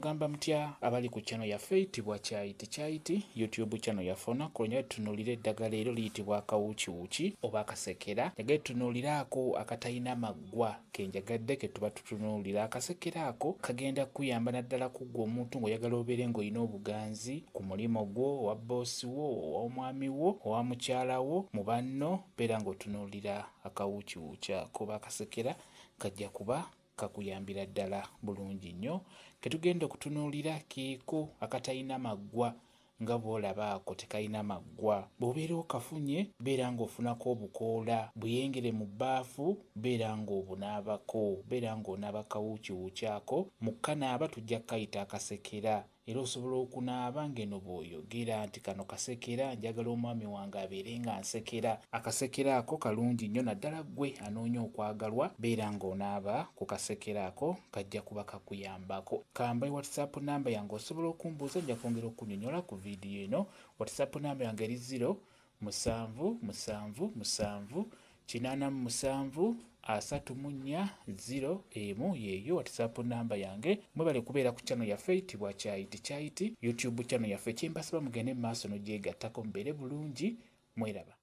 Mugamba mutya abali ku channel yaffe eyitibwa Kyayiti Kyayiti YouTube channel yaffe. Olunaku lwonna tutunuulira eddagala eryo liyitibwa akawukiwuki oba akasekera. Njagala tutunuulire ako akatalina maggwa ke njagadde ke tuba tutunuulira. Akasekera ako kagenda kukuyamba naddala ku ggwe omuntu ng'oyagala obeere ng'olina obuganzi ku mulimu gwo, owa bboosi wo, ow'omwami wo, owa mukyala wo, mu banno, beera ng'otunuulira akawukiwuki ako oba akasekera kajja kuba kakuyambira ddala bulungi nnyo. Ke tugenda okutunuulira keeko akatalina maggwa nga bw'olaba ako tekalina maggwa. Bw'obeera okafunye beera ng'ofunako obukoola buyengere mu bbaafu, beera ng'obunaabako, beera ng'onaaba kawukiwuki ako. Mu kanaaba tujja kukayita akasekera, era osobola okunaaba ng'eno bw'oyogera nti kano kasekera, njagala omwami wange abeere nga nsekera. Akasekera ako kalungi nnyo naddala ggwe anoonya okwagalwa, beera ng'onaaba ku kasekera ako kajja kuba kakuyambako. Kambe WhatsApp namba yange osobola okumbuuza, nja kwongera okunnyonnyola ku vidiyo eno. WhatsApp namba yange eri 0 7 7 7 87 34 0 1, yeeyo WhatsApp namba yange. Mwebale kubeera ku channel yaffe eyitibwa Kyayiti Kyayiti YouTube channel yaffe. Kyembasaba mugende mu maaso n'ogyegattako, mubeere bulungi, mweraba.